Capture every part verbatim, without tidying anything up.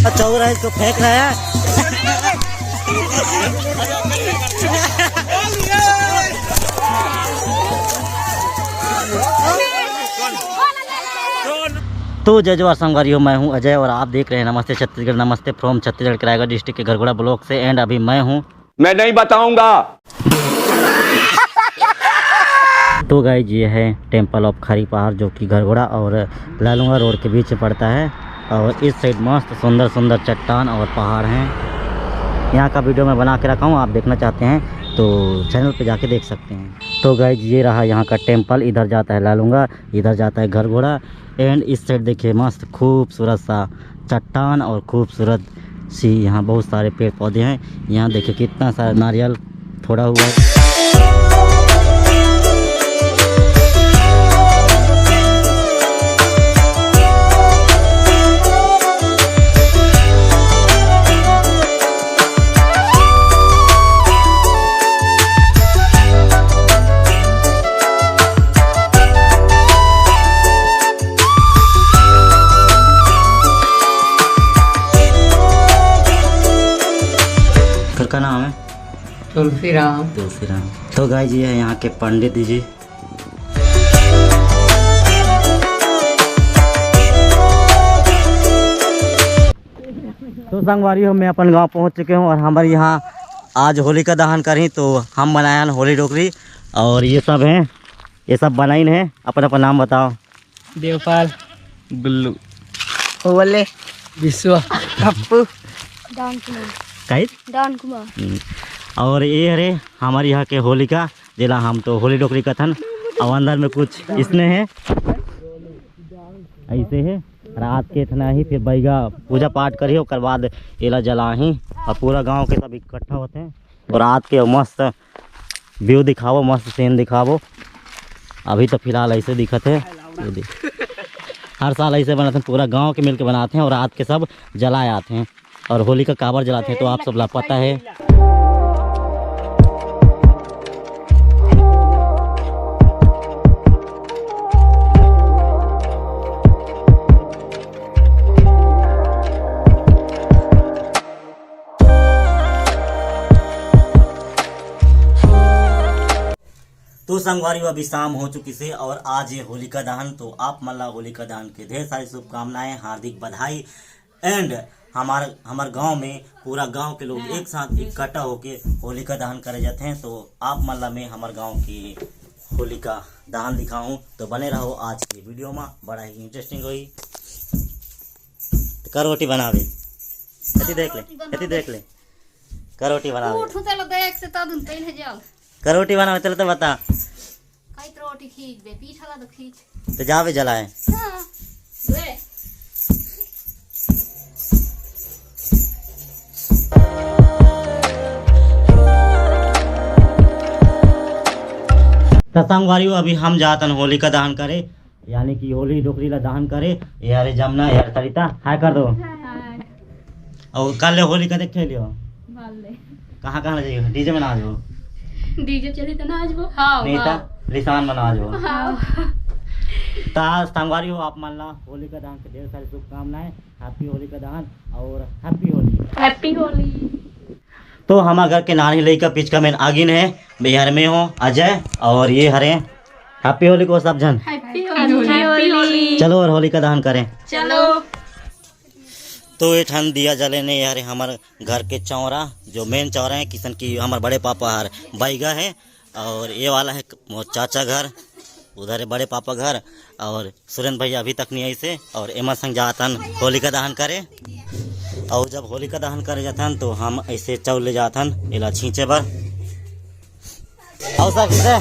चौरा इसको फेंक रहा है। तो जय जोहार संगवारी हो, मैं हूं अजय और आप देख रहे हैं नमस्ते छत्तीसगढ़। नमस्ते from छत्तीसगढ़ के रायगढ़ डिस्ट्रिक्ट के घरघोड़ा ब्लॉक से। एंड अभी मैं हूं मैं नहीं बताऊंगा। तो गाइज, ये है टेम्पल ऑफ खरी पहाड़, जो कि घरघोड़ा और लालूंगा रोड के बीच में पड़ता है। और इस साइड मस्त सुंदर सुंदर चट्टान और पहाड़ हैं। यहाँ का वीडियो मैं बना के रखा हूँ, आप देखना चाहते हैं तो चैनल पे जाके देख सकते हैं। तो गाइज, ये रहा यहाँ का टेम्पल, इधर जाता है लालूंगा, इधर जाता है घरघोड़ा। एंड इस साइड देखिए, मस्त खूबसूरत सा चट्टान और खूबसूरत सी यहाँ बहुत सारे पेड़ पौधे हैं। यहाँ देखिए कितना सारा नारियल फोड़ा हुआ है। फिर का नाम है? तुलसीराम। तुलसीराम। तो गाइज, ये है यहाँ के पंडित जी। तो संगवारी हो, मैं अपन गांव पहुंच चुके हूं और हमारे यहाँ आज होलिका दहन करही, तो हम बनाए हन होली डोकरी। और ये सब हैं, ये सब बनाइन है। अपन अपन नाम बताओ। देवपाल। गुल्लू। ओवले। विश्वा। पप्पू। डॉन कुमार। काई? डॉन कुमार। हम्म। और ये हरे हमारे यहाँ के होलिका, जेला हम तो होली डोकरी कथन। और अंदर में कुछ इसने है, ऐसे है। रात के इतना ही फिर बैगा पूजा पाठ करी, ओकर बाद एला जलाही और पूरा गांव के सब इकट्ठा होते हैं। और रात के मस्त व्यू दिखाबो, मस्त सीन दिखाबो। अभी तो फिलहाल ऐसे दिखत है, ये देख। हर साल ऐसे बनाते हैं, पूरा गांव के मिलके बनाते हैं और रात के सब जलाए आते हैं। और होलिका काबर जलाते हैं तो आप सब ला पता है। तो संगवारी हो, अभी शाम हो चुकी से और आज ये होलिका दहन, तो आप मन ला होलिका दहन के ढेर सारी शुभकामनाएं, हार्दिक बधाई। एंड हमार हमार गांव में पूरा गांव के लोग एक साथ इकट्ठा होके होलिका दहन करे जाते हैं। तो आप मन ला मैं हमार गांव की होलिका दहन दिखाऊं, तो बने रहो आज की वीडियो में, बड़ा ही इंटरेस्टिंग होई। तो का रोटी बनावे? कति देख ले, कति देख ले। का रोटी बनावे? उठू चलो देख से तदुन तेल है जाओ। का रोटी बनावे, चलो तो बता। कई तो रोटी खींच बे, पीठा ला तो खींच। तो जावे जलाए। हाँ। ले। तो संगवारी हो, अभी हम जातन होलिका दहन करे, यानी कि होली डोकरी ला दहन करे। ये हरे जमुना, ये हरे सरिता, हाय कर दो। हाय। और कल ले होली का देख खेलियो? कल ले। कहाँ कहाँ ले जाइयो? डीजे में नाचबो। डीजे चली तो नाचबो। हाँ, नहीं हाँ। तो लिसान में नाचबो। हाँ। तो संगवारी हो, आप मन ला होलिका दहन के ढेर सारी शुभकामनाएं। हैप्पी होलिका दहन और हैप्पी होली। हैप्पी होली। तो हमार घर के नानी लइका पिचका मेन आगिन है, बिहार में हो अजय, और ये हरे हैप्पी होली को सब झन। हैप्पी होली। हैप्पी होली। चलो और होलिका दहन करें। चलो। तो ये ठन दिया जले ने, ये हरे हमार घर के चौरा, जो मेन चौरा है, किसन की हमार बड़े पापा हर बैगा है, और ये वाला है मोर चाचा घर, उधर है बड़े पापा घर, और सुरेंद्र भैया अभी तक नहीं आइसे, और एमा संग जातन होलिका दहन करे। और जब होलिका दहन करे जातन तो हम ऐसे चाउर ले जातन एला छींचे बर। और सब किसे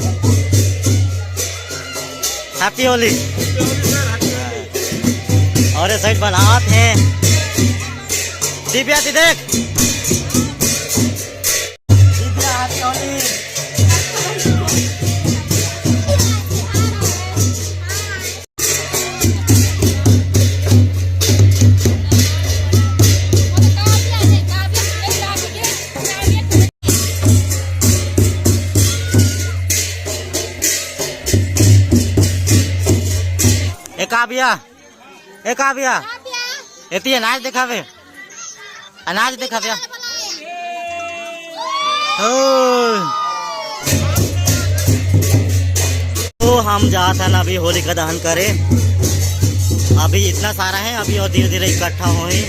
हैप्पी होली। और ये साइड बनावत है दिव्या दी देख। ए काव्या, ए काव्या, एती नाच दिखावे। अनाज देखा भैया। ओ। तो हम जात हन अभी होलिका दहन करे। अभी इतना सारा है, अभी और धीरे धीरे इकट्ठा होही।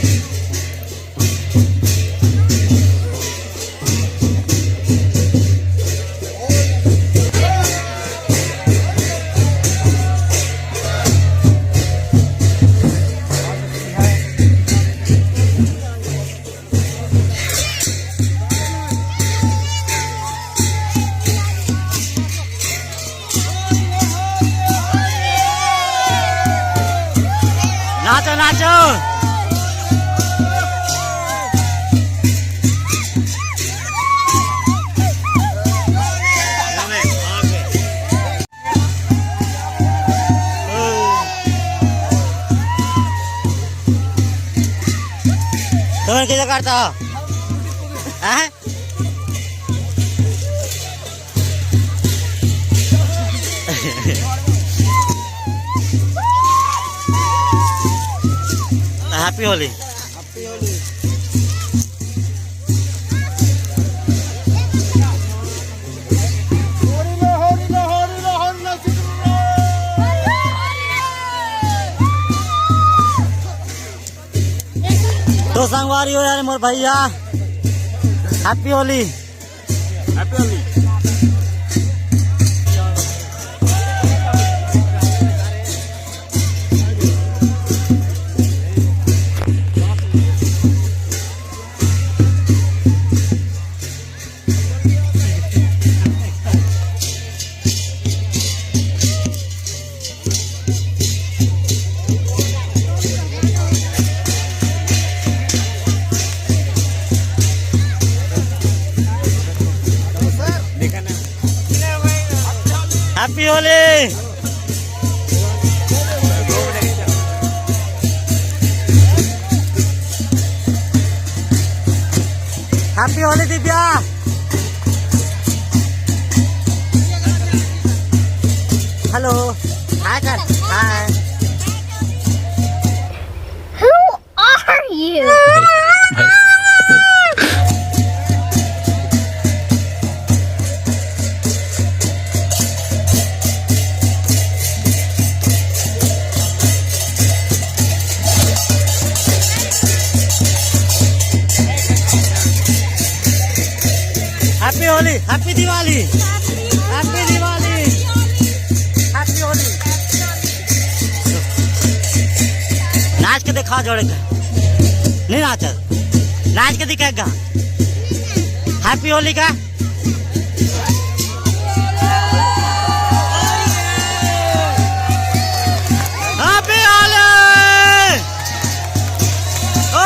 नाचो, नाचो। तुमन कैसे करता हो? हैं? Happy Holi। तो संगवारी हो यार, मोर भैया, Happy Holi। Happy Holi। Happy Holi। Happy Holi Divya. Hello। Hi कर। Hi। Who are you? Happy Holi, Happy Diwali, Happy Diwali, Happy Holi। नाच के दिखा जोड़े का। नहीं नाचा। नाच के दिखाएगा। Happy Holi का। Happy Holi। ओ।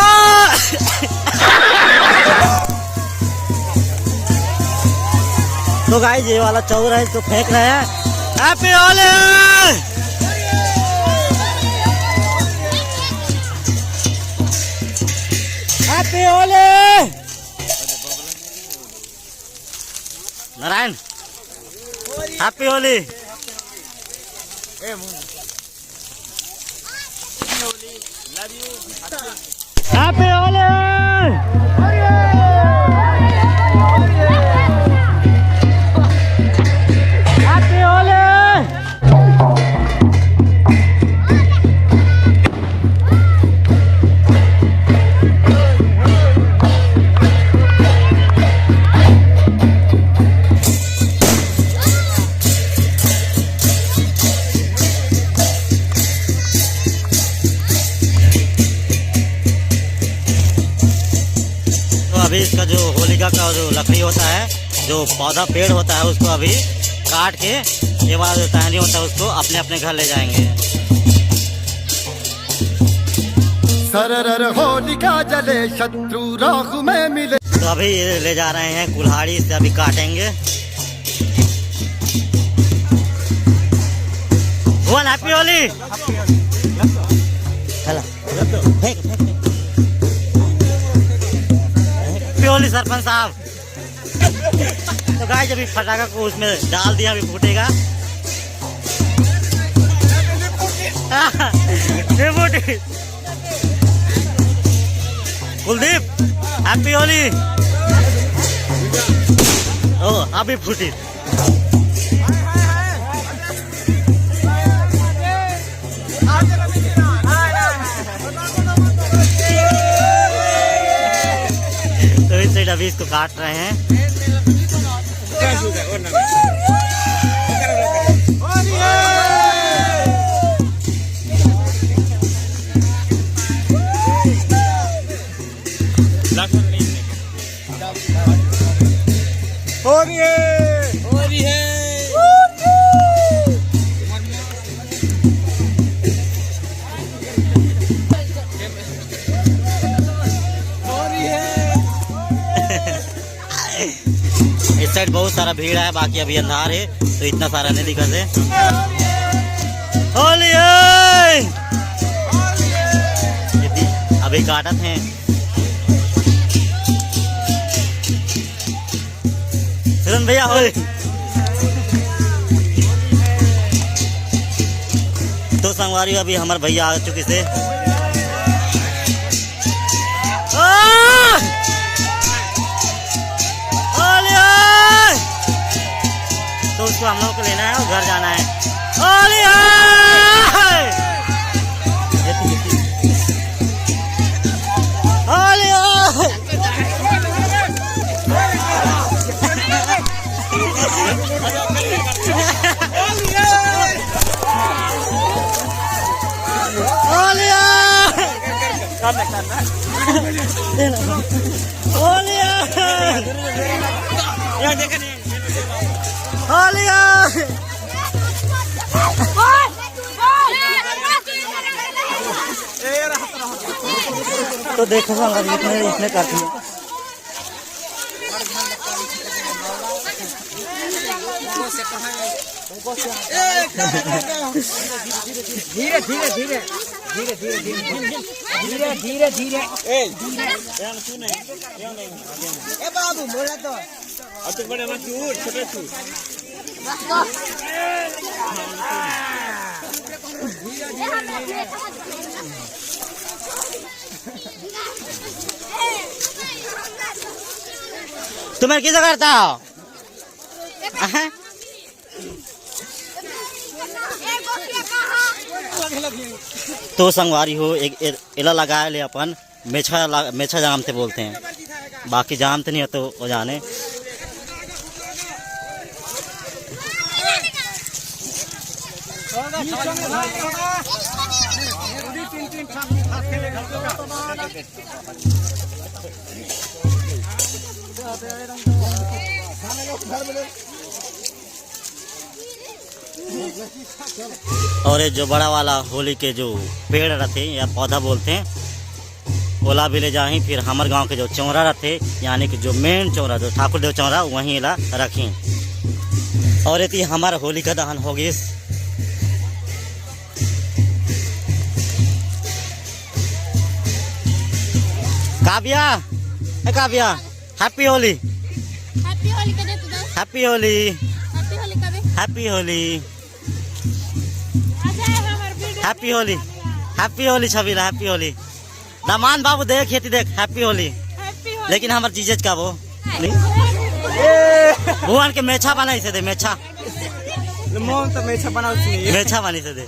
तो गाइस, ये वाला चौर है, इसको फेंक रहे हैं। Happy Holi। Happy Holi। Narayan, Happy Holi। Happy Holi। Happy Holi। तो अभी इसका जो होलिका का जो लकड़ी होता है, जो पौधा पेड़ होता है, उसको अभी काट के ये वाला जो टहनी होता है, उसको अपने अपने घर ले जाएंगे। सररर होलिका जले शत्रु राहु में मिले। तो अभी ये ले जा रहे हैं कुल्हाड़ी से, अभी काटेंगे। भुवन, Happy Holi। चला। फेंक, फेंक, फेंक। Happy Holi सरपंच साहब। तो गाइस, अभी फटाका को उसमें डाल दिया, अभी फूटेगा। ये फूटे। कुलदीप, हैप्पी होली। ओ, अभी फूटी। तो इस साइड अभी इसको काट रहे हैं। हो रही है। हो रही है। हो रही है। इस साइड बहुत सारा भीड़ है, बाकी अभी अंधार है तो इतना सारा नहीं दिखत है। होली है। अभी काटत हैं। सुरन भैया, होली। तो संगवारी, अभी हमारे भैया आ चुके से। आ! होली है। तो उसको हम लोग को लेना है और घर जाना है। होली है। होली है। होली है। होली है। होली है। तो देखो संगत, इसने, इसने काट लिया। धीरे धीरे धीरे धीरे धीरे धीरे धीरे धीरे धीरे। ए बाबू, बोला तो। अब तो बड़े मत चूर, छोटे चूर। तुम्हें किस करता हो? अहं? तो संगवारी हो, एक ए-, एला लगाए ले अपन मेछा ला-, मेछा जामते बोलते हैं, बाकी जामते नहीं हो तो वो जाने। और ये जो बड़ा वाला होली के जो पेड़ रहते हैं या पौधा बोलते हैं, ओला भी ले जाही। फिर हमर गांव के जो चौरा रहते, यानी कि जो मेन चौरा, जो ठाकुर देव चौरा, वहीं ला रखी। और यदि हमार होलिका दहन हो गिस। काव्या, ए काव्या, हैप्पी होली। हैप्पी होली कर दे तू, दोस्त। हैप्पी होली। हैप्पी होली कर दे। हैप्पी होली। अच्छा, हमार video happy Holi. Happy Holi छबीला, हैप्पी होली। दामान बाबू देख, खेती देख, हैप्पी होली। हैप्पी होली। लेकिन हमार जीजेज का वो नहीं। भुवन के मेछा बना इसे दे, मेछा। मोहन तो मेछा बना उसने। मेछा बना इसे दे।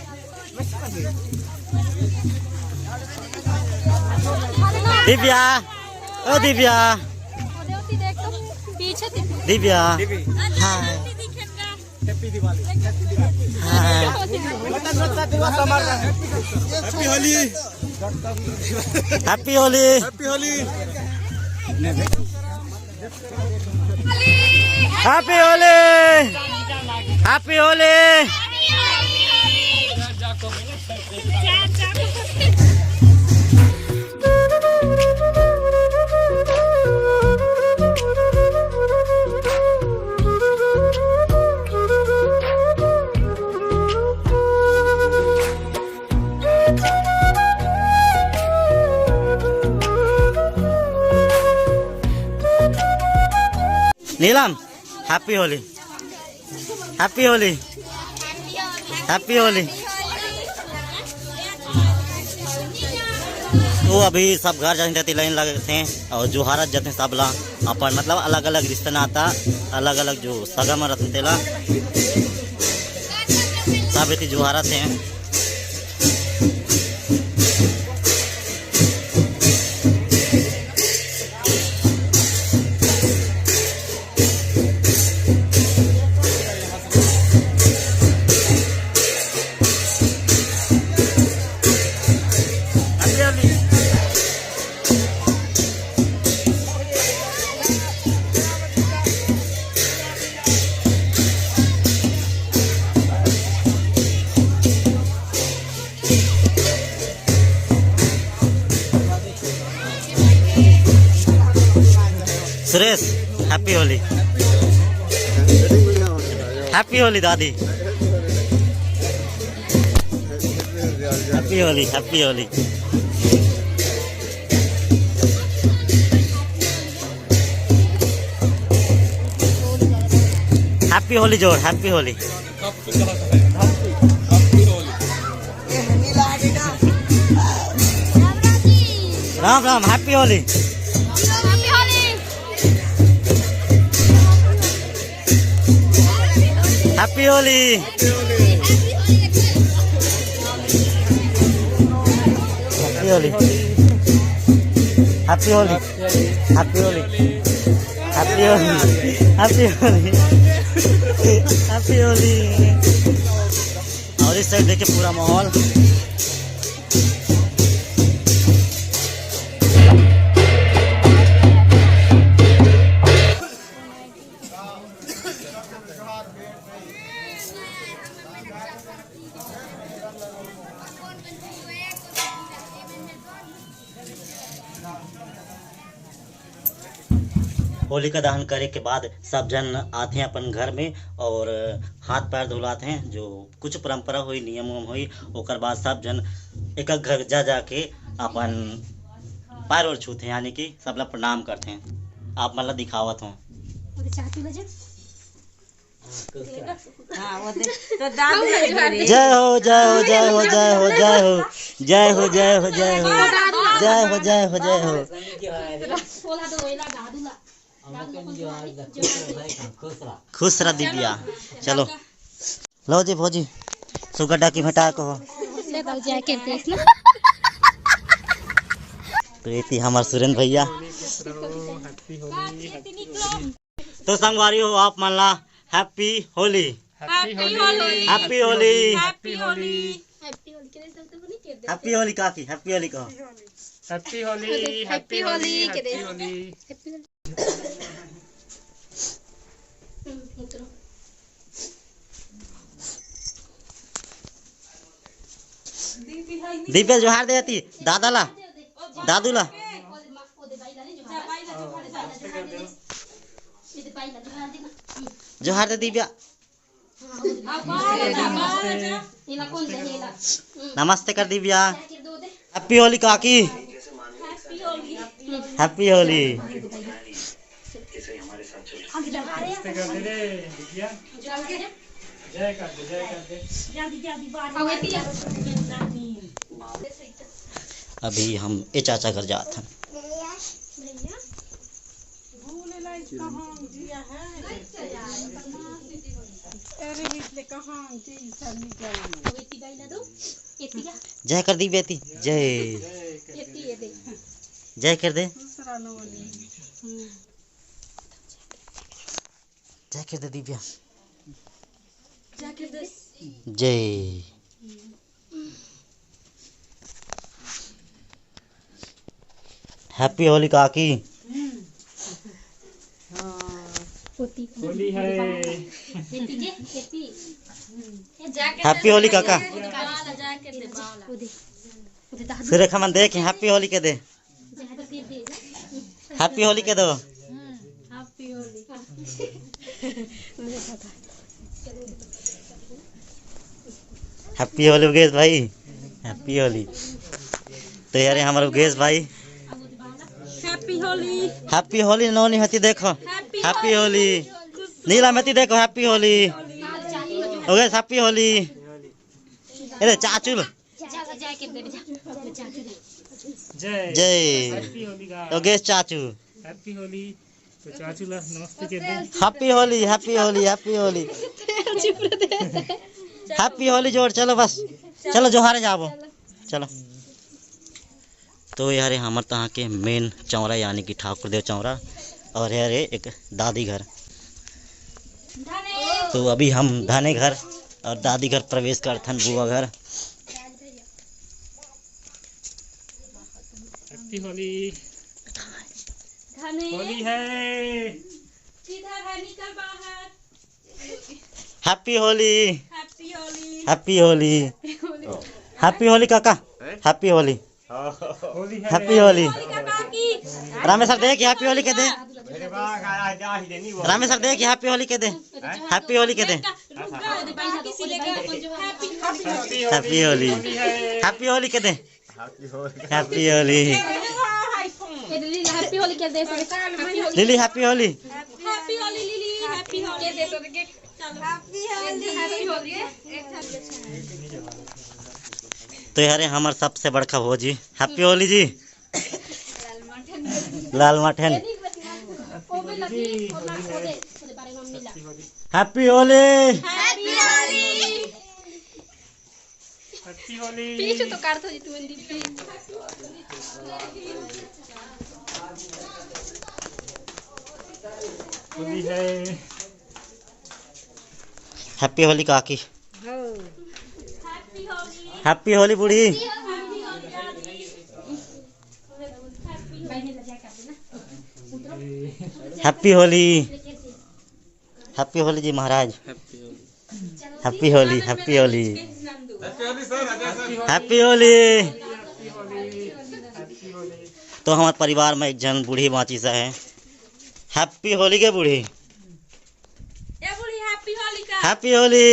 दिव्या, ओ दिव्या। पीछे Divya. Divya. Hi. Happy Diwali. Hi. Happy Holi. Happy Holi. Happy Holi. Happy Holi. Happy Holi. Neelam, happy Holi. Happy Holi. Happy Holi. तो अभी सब घर जाथे तेती लाइन लगथे अउ जुहारत जाथे सब ला, अपन मतलब अलग-अलग रिश्ता नाता, अलग-अलग जो सगा मन रथे तेला सब एती जुहारत हे। सुरेश, happy होली। Happy होली दादी। Happy Holi, happy Holi. Happy Holi जोर, happy Holi. Ram Ram, happy Holi. Happy Holi. Happy Holi. Happy Holi. Happy Holi. Happy Holi. Happy Holi. Happy Holi. और इस side देखिए पूरा माहौल। होलिका दहन करे के बाद सब झन आथे अपन घर में और हाथ पैर धुलाथे, जो कुछ परंपरा होई, नियम उयम होई, ओकर बाद सब झन एक एक घर जा जा के अपन पैर ओर छूथे, यानी कि सबला प्रणाम करथे। आप मन ला दिखावत हों। अरे चाची बजे। हाँ, वो दे। तो दादू ले ले। जय हो, जय हो, जय हो, जय हो, जय हो। जय हो, जय हो, जय हो। जय हो, जय हो, जय हो। खुश रह दिव्या। चलो। लो जी भौजी, सुगड्ढा की भेंटा कहो। ले बाबू, जाके देख ना। तो ये थी हमार सुरेंद्र भैया। तो संगवारी हो, आप मन ला happy Holi. Happy Holi. Happy Holi. Happy Holi. Happy Holi काकी, happy होली कहो। Happy Holi, happy Holi, happy Holi. Divya जोहार दे आती, दादा ला, दादू ला। जोहार दे दिव्या। नमस्ते कर दिव्या। Happy होली काकी। Happy होली। अभी हम ए चाचा घर जात हन। जय कर दी बेटी, जय। जय कर दे। जय कर दे दिव्या। जय। Happy होली काकी। होली है। Happy होली काका। सुरेखा मन देख, happy होली के दे। Happy होली के दो। Happy होली उगेश भाई, happy होली। तो यार हमारे उगेश भाई। Happy होली। Happy होली नोनी हती देखो। Happy होली। नीला मेती देखो, happy होली। उगेश, happy होली। अरे चाचू लो। जय। जय। Happy होली का। योगेश चाचू। Happy होली। तो चाचू ला नमस्ते कह दे। Happy Holi, Happy Holi, Happy Holi. Happy Holi जोर, चलो बस। चलो जोहारे जाबो। चलो। तो ये हरे हमर तहाँ के main चौरा, यानी कि ठाकुर देव चौरा, और ये हरे एक दादी घर। तो अभी हम धने घर और दादी घर प्रवेश करथन, बुआ घर। Happy होली। धने। होली है। सीधा घर निकल बाहर। Happy Holi. Happy Holi. Happy Holi. Happy Holi काका। हैं? Happy होली। होली है। Happy होली। होली का बाकी। रामेश्वर दे कि Happy होली कह दे। मेरे बाग आ जा ही देनी वो। रामेश्वर दे कि Happy होली कह दे। Happy होली कह दे। रुक जा, बाकी से लेकर अपन जो Happy होली। Happy होली। होली है। Happy होली कह दे। Happy होली। Happy होली। ये लिली, Happy होली कह दे। Happy Holi. Lily, Happy Holi. Happy Holi, Lily, Happy Holi. Happy Holi. तो यार, ये हमर सबसे बड़का भौजी, Happy होली जी। लाल mutton. Happy Holi. Happy Holi. Happy Holi. पीछे तो काट थो जी तू, दीदी। होली है। Happy होली काकी। हो। Happy होली बूढ़ी। Happy होली। Happy होली जी महाराज। Happy Holi. Happy Holi, Happy Holi. Happy Holi. तो हमर परिवार में एक झन बूढ़ी बाँचिस हे। Happy होली के बूढ़ी। ए बूढ़ी, Happy होली का। Happy होली।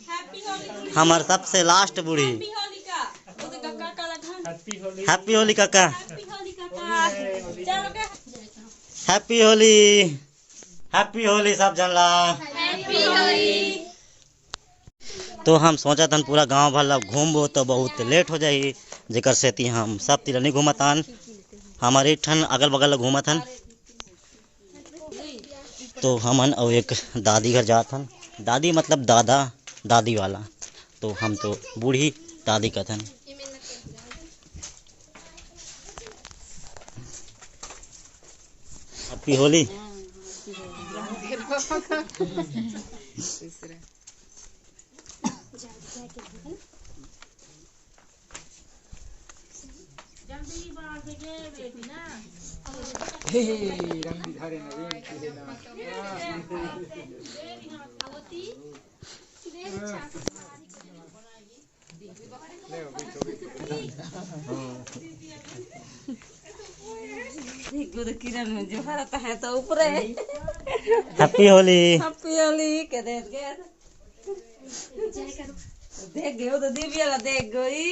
Happy होली बूढ़ी। हमर सबसे last बूढ़ी। Happy होली का। वो तो काका का लगा। Happy होली। Happy होली काका। Happy होली काका। चलो का। Happy होली। Happy होली सब झन ला। Happy होली। तो हम सोचत हन पूरा गांव भर ला घूमबो तो बहुत late हो जाही, जेकर सेती हम सब ती ला नइ घूमत हन। हमर एक ठन अगल बगल ला घूमत हन। तो हमन अउ एक दादी घर जात हन। दादी मतलब दादा, दादी वाला। तो हम तो बूढ़ी दादी कथन। Happy होली। गुरु किरण में जो हरत है तो ऊपर है। Happy होली। Happy होली के देत गए। देख गए वो तो दीदी वाला देख गई।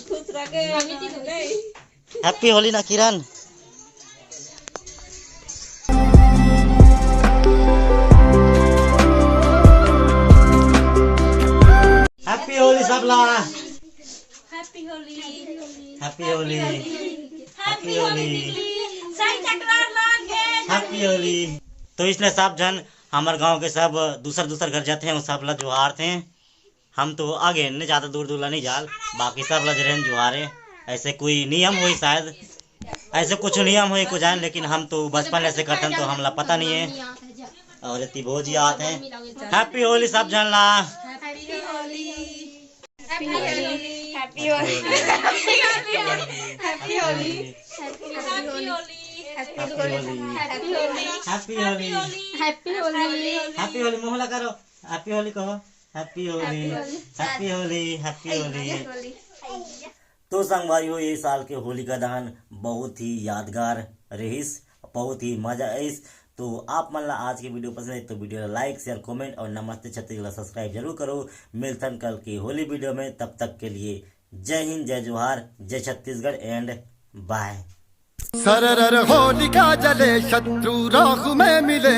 खुश रह गए। Happy होली ना किरण। Happy होली सबला। Happy Holi. Happy Holi. Happy Holi. सही चटवार लाग गए। Happy होली। तो इसने सब झन हमर गांव के सब दूसर दूसर घर जाते हैं, वो सब ला जोहार थे। हम तो आगे नहीं जाता, दूर दूर ला नहीं जाल, बाकी सब ला जरहन जुहारे। ऐसे कोई नियम होई शायद, ऐसे कुछ नियम होई को जान, लेकिन हम तो बचपन ऐसे करतन तो हमला पता नहीं है। और इतनी भौजी आते हैं। Happy होली सब झन ला। Happy Holi. Happy Holi. Happy Holi. Happy Holi. Happy Holi. Happy Holi. Happy Holi. Happy Holi. Happy Holi. Mohla करो। Happy होली कहो। Happy Holi. Happy Holi. Happy Holi. Happy Holi. तो संगवारी हो, ये साल के होलिका दहन बहुत ही यादगार रहिस, बहुत ही मजा आइस। तो आप मन ला आज के video पसंद आए तो video ला like, share, comment और नमस्ते छत्तीसगढ़ ला subscribe जरूर करो। मिलथन कल के होली video में, तब तक के लिए जय हिंद, जय जोहार, जय छत्तीसगढ़ and bye। सररर होलिका जले शत्रु राहु में मिले।